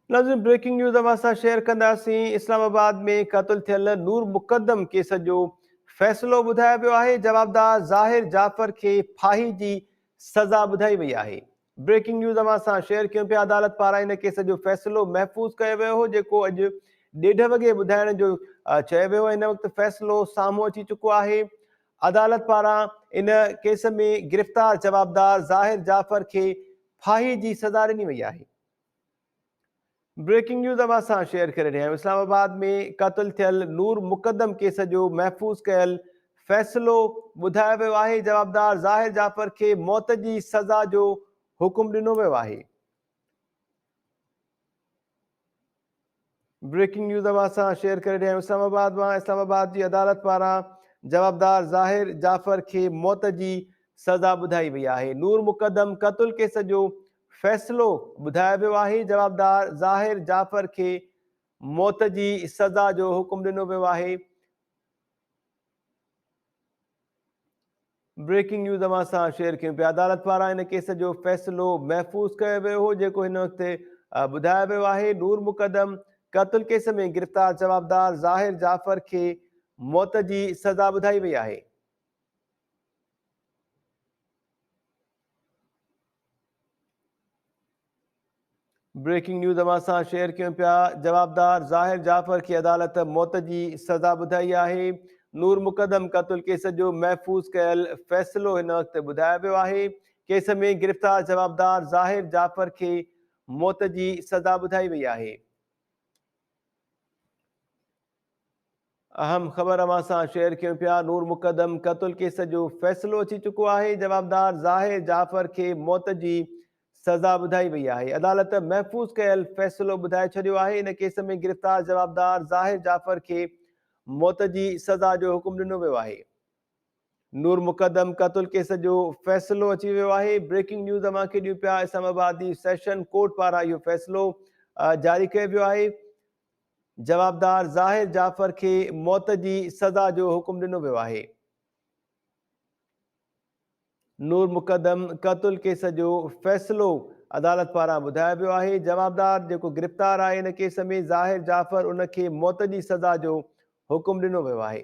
ناظرين breaking news اوهان سان شيئر ڪنداسين اسلام آباد ۾ قتل ٿيل نور مقدم ڪيس جو فيصلو ٻڌايو ويو آهي جوابدار ظاهر جعفر کي ڦاهي جي سزا ٻڌائي وئي آهي بريڪنگ نيوز اوهان سان شيئر ڪيون پيا عدالت پاران ان ڪيس جو فيصلو محفوظ ڪيو ويو هو جيڪو اڄ ڏيڍ وڳي ٻڌائڻ جو چيو ويو هن وقت فيصلو سامهون اچي چڪو آهي عدالت پاران ان ڪيس ۾ گرفتار جوابدار ظاهر جعفر کي ڦاهي جي سزا ڏني وئي آهي. بريڪنگ نيوز اوهان سان شيئر ڪري رهيا آهيون اسلام آباد ۾ قتل ٿيل نور مقدم ڪيس جو محفوظ ڪيل فيصلو ٻڌايو ويو آهي جوابدار ظاهر جعفر کي موت جي سزا جو حڪم ڏنو ويو آهي. بريڪنگ نيوز اوهان سان شيئر ڪري رهيا آهيون اسلام آباد مان اسلام آباد جي عدالت پاران جوابدار ظاهر جعفر کي موت جي سزا ٻڌائي وئي آهي نور مقدم قتل ڪيس جو فيصلو ٻڌايو ويو آهي جوابدار ظاهر جعفر کي موت جي سزا جو حڪم ڏنو ويو آهي. بريڪنگ نيوز اوهان سان شيئر ڪيون پيا عدالت پاران ان ڪيس جو فيصلو محفوظ ڪيو ويو هو جيڪو هن وقت ٻڌايو ويو آهي نور مقدم قتل ڪيس ۾ گرفتار جوابدار ظاهر جعفر کي موت جي سزا ٻڌائي وئي آهي. بريڪنگ نيوز اوهان سان شيئر ڪيون پيا جوابدار ظاهر جعفر کي عدالت موت جي سزا ٻڌائي آهي نور مقدم قتل ڪيس جو محفوظ ڪيل فيصلو هن وقت ٻڌايو ويو آهي ڪيس ۾ گرفتار جوابدار ظاهر جعفر کي موت جي سزا ٻڌائي وئي آهي. اهم خبر اوهان سان شيئر ڪيون پيا نور مقدم قتل ڪيس جو فيصلو اچي چڪو آهي جوابدار ظاهر جعفر کي موت جي سزا ٻڌائي وئي آهي عدالت محفوظ ڪيل فيصلو ٻڌائي ڇڏيو آهي ان ڪيس ۾ گرفتار جوابدار ظاهر جعفر کي موت جي سزا جو حڪم ڏنو ويو آهي نور مقدم قتل ڪيس جو فيصلو اچي ويو آهي بريڪنگ نيوز اوهان کي ڏيون پيا اسلام آباد جي سيشن ڪورٽ پاران اهو فيصلو جاري ڪيو ويو آهي جوابدار ظاهر جعفر کي موت جي سزا جو حڪم ڏنو ويو آهي. نور مقدم قتل ڪيس جو فيصلو عدالت پاران ٻڌايو ويو آهي. جوابدار جيڪو گرفتار آهي ان ڪيس ۾ ظاهر جعفر ان کي موت جي سزا جو حڪم ڏنو ويو آهي.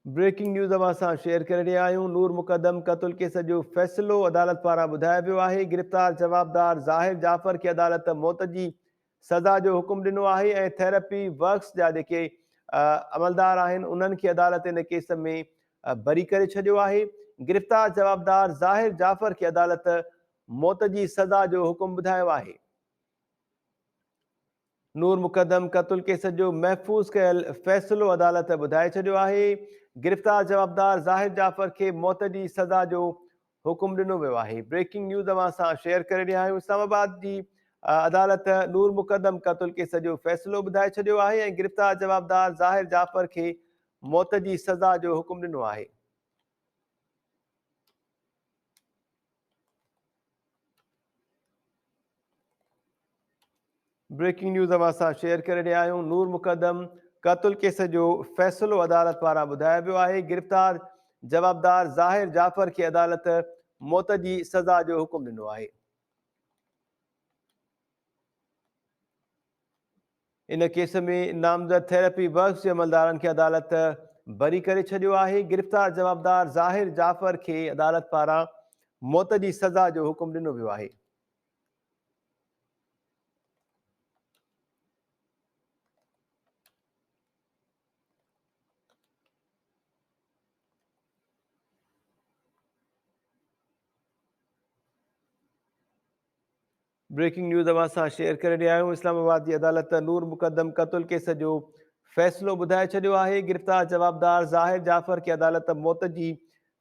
بريڪنگ نيوز اوهان سان شيئر ڪري رهيا آهيون نور مقدم قتل ڪيس جو فيصلو عدالت پاران ٻڌايو ويو آهي گرفتار جوابدار ظاهر جعفر کي عدالت موت جي سزا جو حڪم ڏنو آهي ۽ ٿيراپي ورڪس جا جيڪي عملدار آهن انهن کي عدالت ان ڪيس ۾ بري ڪري ڇڏيو آهي گرفتار جوابدار ظاهر جعفر کي عدالت موت جي سزا جو حڪم ٻڌايو آهي. نور مقدم قتل ڪيس جو محفوظ ڪيل فيصلو عدالت ٻڌائي ڇڏيو آهي، گرفتار جوابدار ظاهر جعفر کي موت جي سزا جو حڪم ڏنو ويو آهي. بريڪنگ نيوز اوهان سان شيئر ڪري رهيا آهيون اسلام آباد جي عدالت نور مقدم قتل ڪيس جو فيصلو ٻڌائي ڇڏيو آهي ۽ گرفتار جوابدار ظاهر جعفر کي موت جي سزا جو حڪم ڏنو آهي. بريڪنگ نيوز اوهان سان شيئر ڪري رهيا آهيون نور مقدم قتل ڪيس جو فيصلو عدالت پاران ٻڌايو ويو آهي گرفتار جوابدار ظاهر جعفر کي عدالت موت جي سزا جو حڪم ڏنو آهي. ان ڪيس ۾ نامزد ٿيراپي ورڪس جي عملدارن کي عدالت بري ڪري ڇڏيو آهي گرفتار جوابدار ظاهر جعفر کي عدالت پاران موت جي سزا جو حڪم ڏنو ويو آهي. بريڪنگ نيوز اوهان سان شيئر ڪري رهيا آهيون اسلام آباد جي عدالت نور مقدم قتل ڪيس جو فيصلو ٻڌائي ڇڏيو آهي گرفتار جوابدار ظاهر جعفر کي عدالت موت جي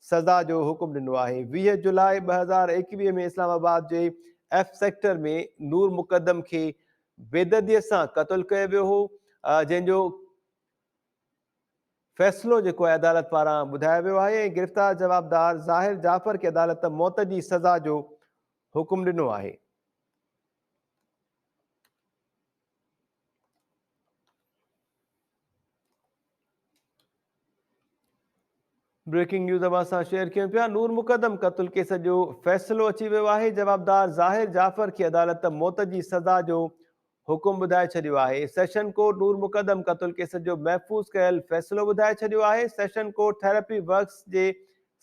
سزا جو حڪم ڏنو آهي. 20 جولاء 2021 ۾ اسلام آباد جي ايف سيڪٽر ۾ نور مقدم کي بيدردي سان قتل ڪيو ويو هو جنهن جو فيصلو جيڪو آهي عدالت پاران ٻڌايو ويو آهي ۽ گرفتار جوابدار ظاهر جعفر کي عدالت موت جي سزا جو حڪم ڏنو آهي. بريڪنگ نيوز اوهان سان شيئر ڪيون پيا، نور مقدم قتل ڪيس جو فيصلو اچي ويو آهي، جوابدار ظاهر جعفر کي عدالت موت جي سزا جو حڪم ٻڌائي ڇڏيو آهي، سيشن ڪورٽ نور مقدم قتل ڪيس جو محفوظ ڪيل فيصلو ٻڌائي ڇڏيو آهي، سيشن ڪورٽ ٿيراپي ورڪس جي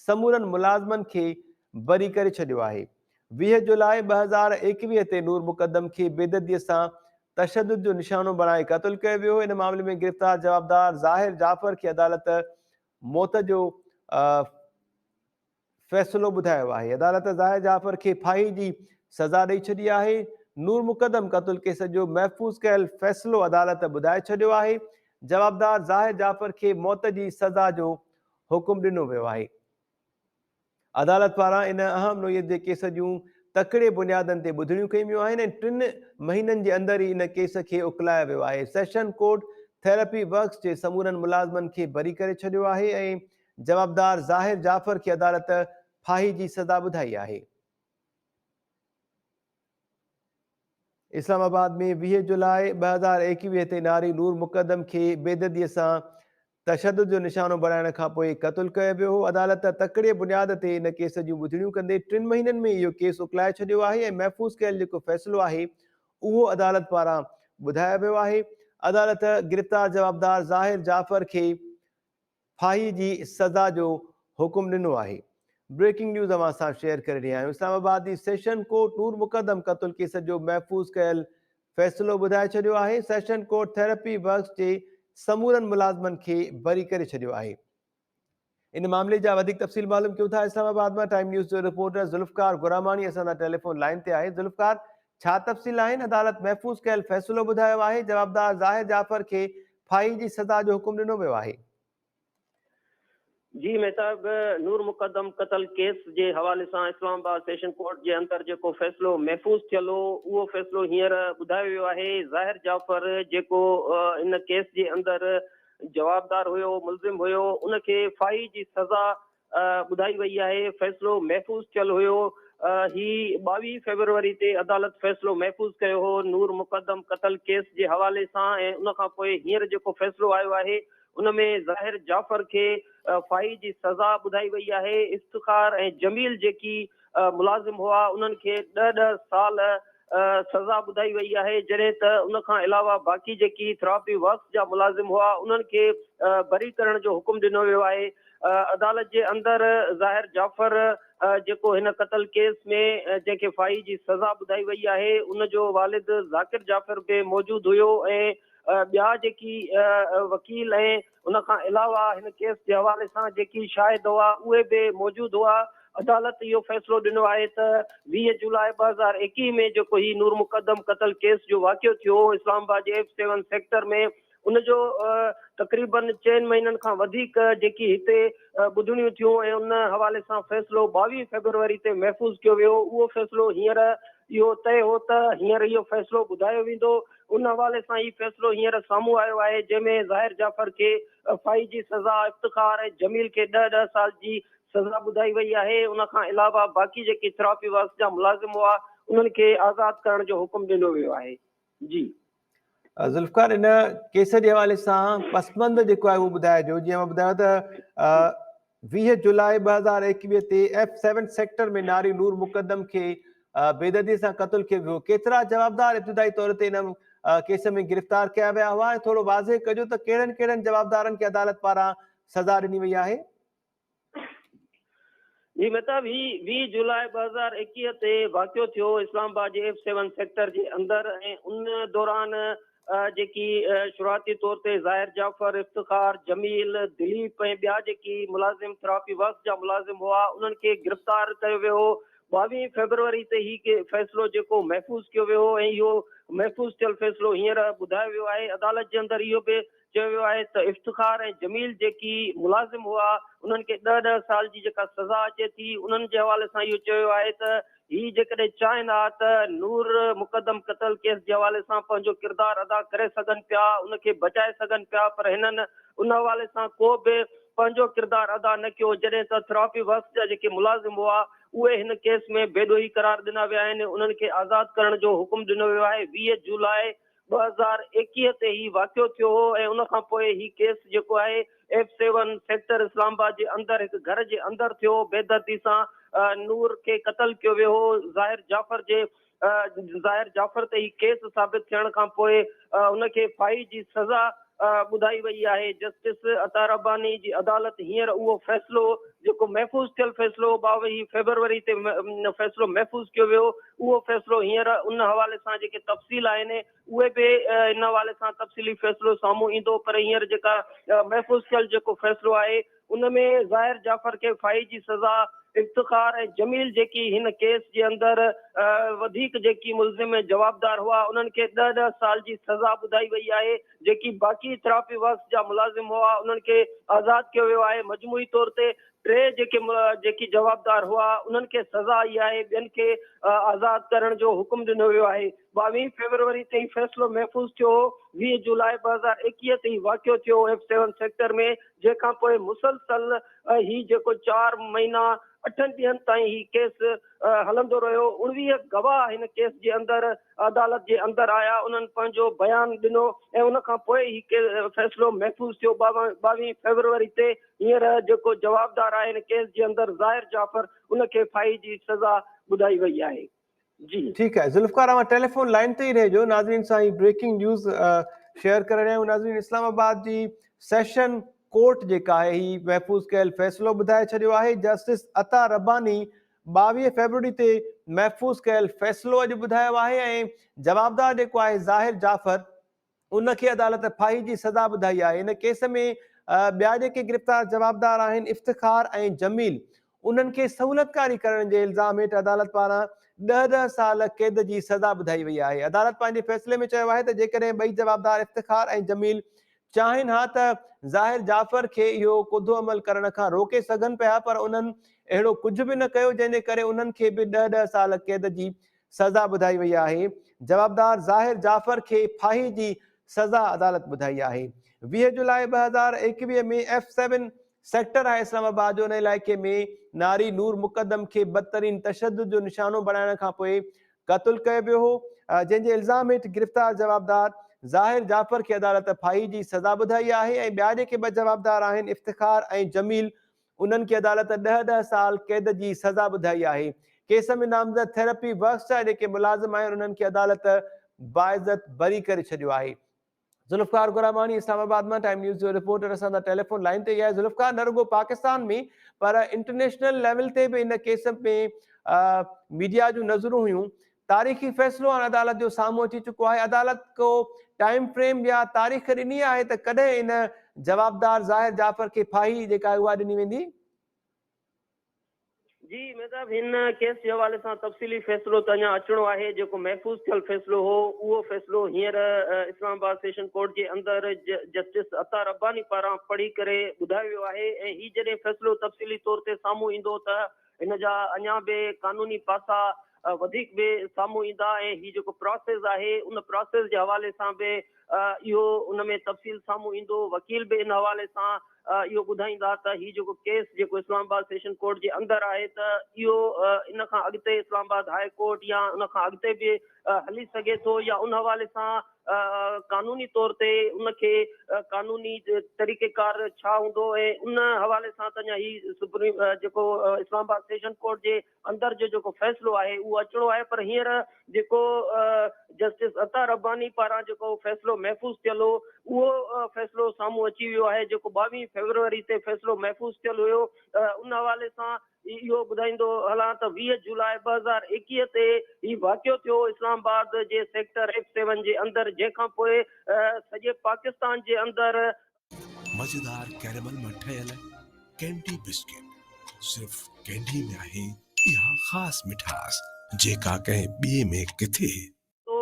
سمورن ملازمن کي بري ڪري ڇڏيو آهي، 20 جولاء 2021 تي نور مقدم کي بيدردي سان تشدد جو نشانو بڻائي قتل ڪيو ويو هو، ان معاملي ۾ گرفتار جوابدار ظاهر جعفر کي عدالت موت جو فيصلو ٻڌايو آهي. عدالت ظاهر جعفر کي ڦاهي جي سزا ڏئي ڇڏي آهي. نور مقدم قتل ڪيس جو محفوظ ڪيل فيصلو عدالت ٻڌائي ڇڏيو آهي. جوابدار ظاهر جعفر کي موت جي سزا جو حڪم ڏنو ويو آهي. عدالت پاران ان اهم نوعيت جي ڪيس جون تڪڙي بنيادن تي ٻڌڻيون ڪيون ويون آهن ۽ ٽن مهينن جي اندر ئي ان ڪيس کي اڪلايو ويو آهي. سيشن ڪورٽ ٿيراپي ورڪس جي سمورن ملازمن کي بري ڪري ڇڏيو آهي ۽ جوابدار ظاهر جعفر کي عدالت ڦاهي جي سزا ٻڌائي آهي. اسلام آباد ۾ 20 جولاء 2021 تي ناري نور مقدم کي بيدردي سان تشدد جو نشانو بڻائڻ کانپوء قتل ڪيو ويو هو، عدالت تڪڙي بنياد تي ان ڪيس جون ٻڌڻيون ڪندي ٽن مهينن ۾ اهو ڪيس اڪلائي ڇڏيو آهي ۽ محفوظ ڪيل جيڪو فيصلو آهي اهو عدالت پاران ٻڌايو ويو آهي، عدالت گرفتار جوابدار ظاهر جعفر کي ڦاهي جي سزا جو حڪم ڏنو آهي. بريڪنگ نيوز اوهان سان شيئر ڪري رهيا آهيون اسلام آباد جي سيشن ڪورٽ نور مقدم قتل ڪيس جو محفوظ ڪيل فيصلو ٻڌائي ڇڏيو آهي، سيشن ڪورٽ ٿيراپي ورڪس جي سمورن ملازمن کي بري ڪري ڇڏيو آهي. ان معاملي جا وڌيڪ تفصيل معلوم ڪيون ٿا اسلام آباد مان ٽائيم نيوز جو رپورٽر ذوالفقار گراماڻي اسان سان ٽيليفون لائين تي آهي ذوالفقار ڇا تفصيل آهن عدالت محفوظ ڪيل فيصلو ٻڌايو آهي جوابدار ظاهر جعفر کي ڦاهي جي سزا جو حڪم ڏنو ويو آهي. جي مهتاب نور مقدم قتل ڪيس جي حوالي سان اسلام آباد سيشن ڪورٽ جي اندر جيڪو فيصلو محفوظ ٿيل هو اهو فيصلو هينئر ٻڌايو ويو آهي ظاهر جعفر جيڪو ان ڪيس جي اندر جوابدار هيو ملزم هيو ان کي ڦاهي جي سزا ٻڌائي وئي آهي فيصلو محفوظ ٿيل هيو هي 22 فيبروري تي عدالت فيصلو محفوظ ڪيو هو نور مقدم قتل ڪيس جي حوالي سان ۽ ان کان پوء هينئر جيڪو فيصلو آيو آهي ان ۾ ظاهر جعفر کي ڦاهي جي سزا ٻڌائي وئي آهي، افتخار ۽ جميل جيڪي ملازم هئا انهن کي ڏهه ڏهه سال سزا ٻڌائي وئي آهي، جڏهن ته ان کان علاوه باقي جيڪي ٿراپي ورڪس جا ملازم هئا انهن کي بري ڪرڻ جو حڪم ڏنو ويو آهي. عدالت جي اندر ظاهر جعفر جيڪو هن قتل ڪيس ۾ جنهن کي ڦاهي جي سزا ٻڌائي وئي آهي ان جو والد ذاڪر جعفر به موجود هيو ۽ ٻيا جيڪي وڪيل ۽ ان کان علاوه هن ڪيس جي حوالي سان جيڪي شاهد هئا اهي به موجود هئا. عدالت اهو فيصلو ڏنو آهي ته 20 جولاء 2021 ۾ جيڪو هي نور مقدم قتل ڪيس جو واقعو ٿيو هو اسلام آباد جي ايف سيون سيڪٽر ۾ ان جو تقريبن چئن مهينن کان وڌيڪ جيڪي هتي ٻڌڻيون ٿيون ۽ ان حوالي سان فيصلو 22 فيبروري تي محفوظ ڪيو ويو اهو فيصلو هينئر اهو طئي هو ته هينئر اهو فيصلو ٻڌايو ويندو ان حوالي سان هي فيصلو هينئر سامهون آيو آهي، جنهن ۾ ظاهر جعفر کي ڦاهي جي سزا، افتخار ۽ جميل کي ڏهه ڏهه سال جي سزا ٻڌائي وئي آهي، ان کان علاوه باقي جيڪي ٿراپي ورڪس جا ملازم هئا، انهن کي آزاد ڪرڻ جو حڪم ڏنو ويو آهي. جي. ذوالفقار ان ڪيس جي حوالي سان پسمنظر جيڪو آهي اهو ٻڌائجو جيئن اوهان ٻڌايو ته 20 جولاء 2021 تي ايف سيون سيڪٽر ۾ ناري نور مقدم کي بيدردي سان قتل ڪيو ويو ڪيترا جوابدار ابتدائي طور تي ان ڪيس ۾ گرفتار ڪيا ويا هئا ۽ ٿورو واضح ڪجو ته ڪهڙن ڪهڙن جوابدارن کي عدالت پاران سزا ڏني وئي آهي. جي مهتاب هي 20 جولاء 2021 تي واقعو ٿيو اسلام آباد جي ايف سيون سيڪٽر جي اندر ۽ ان دوران جيڪي شروعاتي طور تي ظاهر جعفر، افتخار، جميل، دليپ ۽ ٻيا جيڪي ملازم ٿراپي ورڪس جا ملازم هئا انهن کي گرفتار ڪيو ويو هو. 22 فيبروري تي هي فيصلو جيڪو محفوظ ڪيو ويو هو ۽ اهو محفوظ ٿيل فيصلو هينئر ٻڌايو ويو آهي. عدالت جي اندر اهو به چيو ويو آهي ته افتخار ۽ جميل جيڪي ملازم هئا انهن کي ڏهه ڏهه سال جي جيڪا سزا اچي ٿي انهن جي حوالي سان اهو چيو ويو آهي ته هي جيڪڏهن چاهين ها ته نور مقدم قتل ڪيس جي حوالي سان پنهنجو ڪردار ادا ڪري سگهن پيا، ان کي بچائي سگهن پيا پر هنن ان حوالي سان ڪو به پنهنجو ڪردار ادا نه ڪيو، جڏهن ته ٿراپي ورڪس جا جيڪي ملازم هئا اهي هن ڪيس ۾ بيڏوهي قرار ڏنا ويا آهن، انهن کي آزاد ڪرڻ جو حڪم ڏنو ويو آهي، 20 جولاء 2021 تي هي واقعو ٿيو هو ۽ ان کان پوء هي ڪيس جيڪو آهي F seven sector Islamabad جي اندر هڪ گهر جي اندر ٿيو هو، بيدردي سان نور کي قتل ڪيو ويو هو، ظاهر جعفر جي ظاهر جعفر تي هي ڪيس ثابت ٿيڻ کان پوء هن کي ڦاهي جي سزا ٻڌائي وئي آهي، جسٽس عطا رباني جي عدالت هينئر اهو فيصلو جيڪو محفوظ ٿيل فيصلو 22 فيبروري تي فيصلو محفوظ ڪيو ويو اهو فيصلو هينئر ان حوالي سان جيڪي تفصيل آهن اهي به ان حوالي سان تفصيلي فيصلو سامهون ايندو پر هينئر جيڪا محفوظ ٿيل جيڪو فيصلو آهي ان ۾ ظاهر جعفر کي ڦاهي جي سزا افتخار ۽ جميل جيڪي هن ڪيس جي اندر وڌيڪ جيڪي ملزم ۽ جوابدار هئا انهن کي ڏهه ڏهه سال جي سزا ٻڌائي وئي آهي جيڪي باقي ٿراپي ورڪس جا ملازم هئا انهن کي آزاد ڪيو ويو آهي مجموعي طور تي ٽي جيڪي جيڪي جوابدار هئا انهن کي سزا آئي آهي ٻين کي آزاد ڪرڻ جو حڪم ڏنو ويو آهي. 22 فيبروري تي هي فيصلو محفوظ ٿيو هو، 20 جولاء 2021 تي هي واقعو ٿيو هو ايف سيون سيڪٽر ۾ جنهن کان پوء مسلسل هي جيڪو چار مهينا اٺن ڏينهن تائين هي ڪيس هلندو رهيو، 19 گواهه هن ڪيس جي اندر عدالت جي اندر آيا انهن پنهنجو بيان ڏنو ۽ ان کان پوء هي فيصلو محفوظ ٿيو، 22 فيبروري تي هينئر جيڪو جوابدار آهي هن ڪيس جي اندر ظاهر جعفر ان کي ڦاهي جي سزا ٻڌائي وئي آهي. جي. ٺيڪ آهي ذوالفقار اوهان ٽيليفون لائين تي ئي رهجو ناظرين سان هي بريڪنگ نيوز شيئر ڪري رهيا آهيون ناظرين اسلام آباد جي سيشن ڪورٽ جيڪا آهي هي محفوظ ڪيل فيصلو ٻڌائي ڇڏيو آهي جسٽس عطا رباني 22 فيبروري تي محفوظ ڪيل فيصلو اڄ ٻڌايو آهي ۽ جوابدار جيڪو آهي ظاهر جعفر ان کي عدالت ڦاهي جي سزا ٻڌائي آهي. ان ڪيس ۾ ٻيا جيڪي گرفتار جوابدار آهن افتخار ۽ جميل انهن کي سهولتڪاري ڪرڻ جي الزام هيٺ عدالت پاران ڏهه ڏهه سال قيد جي سزا ٻڌائي وئي آهي. عدالت پنهنجي فيصلي ۾ چيو آهي ته جيڪڏهن ٻئي جوابدار افتخار ۽ جميل چاهين ها ته ظاهر جعفر کي اهو ڪڌو عمل ڪرڻ کان روڪي سگهن پيا پر انهن اهڙو ڪجهه به نه ڪيو جنهن جي ڪري انهن کي به ڏهه ڏهه سال قيد جي سزا ٻڌائي وئي آهي، جوابدار ظاهر جعفر کي ڦاهي جي سزا عدالت ٻڌائي آهي. 20 جولاء 2021 ۾ ايف سيون سيڪٽر آهي اسلام آباد جو ان علائقي ۾ ناري نور مقدم کي بدترين تشدد جو نشانو بڻائڻ کانپوء قتل ڪيو ويو هو جنهن جي الزام هيٺ گرفتار جوابدار ظاهر جعفر کي عدالت ڦاهي جي سزا ٻڌائي آهي ۽ ٻيا جيڪي ٻه جوابدار آهن افتخار ۽ جميل انهن کي عدالت ڏهه ڏهه سال قيد جي سزا ٻڌائي آهي. ڪيس ۾ نامزد ٿيراپي ورڪس جا جيڪي ملازم آهن انهن کي عدالت باعزت بري ڪري ڇڏيو آهي. ذوالفقار گراماڻي اسلام آباد مان ٽائيم نيوز جو رپورٽر اسان سان ٽيليفون لائين تي ئي آهي. ذوالفقار نه رڳو پاڪستان ۾ پر انٽرنيشنل ليول تي به ان ڪيس ۾ ميڊيا جون نظرون هيون تاريخي فيصلو هاڻ عدالت جو سامهون اچي چڪو آهي، عدالت ڪو ٽائيم فريم يا تاريخ ڏني آهي ته ڪڏهن ان جوابدار ظاهر جعفر کي ڦاهي جيڪا آهي اها ڏني ويندي؟ جي مهتاب هن ڪيس جي حوالي سان تفصيلي فيصلو ته اڃا اچڻو آهي، جيڪو محفوظ ٿيل فيصلو هو اهو فيصلو هينئر اسلام آباد سيشن ڪورٽ جي اندر جسٽس عطا رباني پاران پڙهي ڪري ٻڌايو ويو آهي ۽ هي جڏهن فيصلو تفصيلي طور تي سامهون ايندو ته هن جا اڃا به قانوني پاسا وڌيڪ به سامهون ايندا ۽ هي جيڪو پراسيس آهي ان پراسيس جي حوالي سان به اهو ان ۾ تفصيل سامهون ايندو وڪيل به ان حوالي سان اهو ٻڌائيندا ته هي جيڪو ڪيس جيڪو اسلام آباد سيشن ڪورٽ جي اندر آهي ته اهو ان کان اڳتي اسلام آباد هاء ڪورٽ يا ان کان اڳتي به هلي سگهي ٿو يا ان حوالي سان قانوني طور تي ان کي قانوني طريقيڪار ڇا هوندو ۽ ان حوالي سان ته اڃا هي سپريم جيڪو اسلام آباد سيشن ڪورٽ جي اندر جو جيڪو فيصلو آهي اهو اچڻو آهي پر هينئر جيڪو جسٽس عطا رباني پاران جيڪو فيصلو محفوظ ٿيل هو اهو فيصلو سامهون اچي ويو آهي جيڪو 22 فيبروري تي فيصلو محفوظ ٿيل هيو ان حوالي سان اهو ٻڌائيندو هلان ته 20 جولاء 2021 تي هي واقعو ٿيو اسلام آباد جي سيڪٽر ايف سيون جي اندر جنهن کان پوء سڄي پاڪستان جي اندر. مزيدار ڪيريمل مان ٺهيل ڪينڊي بسڪيٽ صرف ڪينڊي ۾ آهي اها خاص مٺاس جيڪا ڪنهن ٻئي ۾ ڪٿي. تو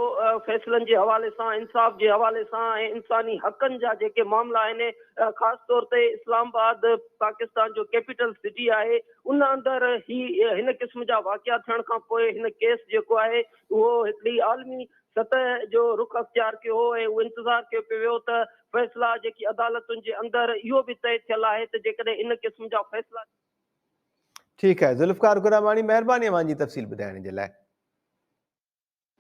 فيصلن جي حوالي سان انصاف جي حوالي سان ۽ انساني حقن جا جيڪي معاملا آهن خاص طور تي اسلام آباد پاڪستان جو ڪيپيٽل سٽي آهي ان اندر هي هن قسم جا واقعا ٿيڻ کان پوء هن ڪيس جيڪو آهي اهو هڪڙي عالمي سطح جو رخ اختيار ڪيو هو ۽ اهو انتظار ڪيو پيو ويو ته فيصلا جيڪي عدالتن جي اندر اهو به طئي ٿيل آهي ته جيڪڏهن ان قسم جا فيصلا ٺيڪ آهي ذوالفقار گراماڻي مهرباني اوهان جي تفصيل ٻڌائڻ جي لاء.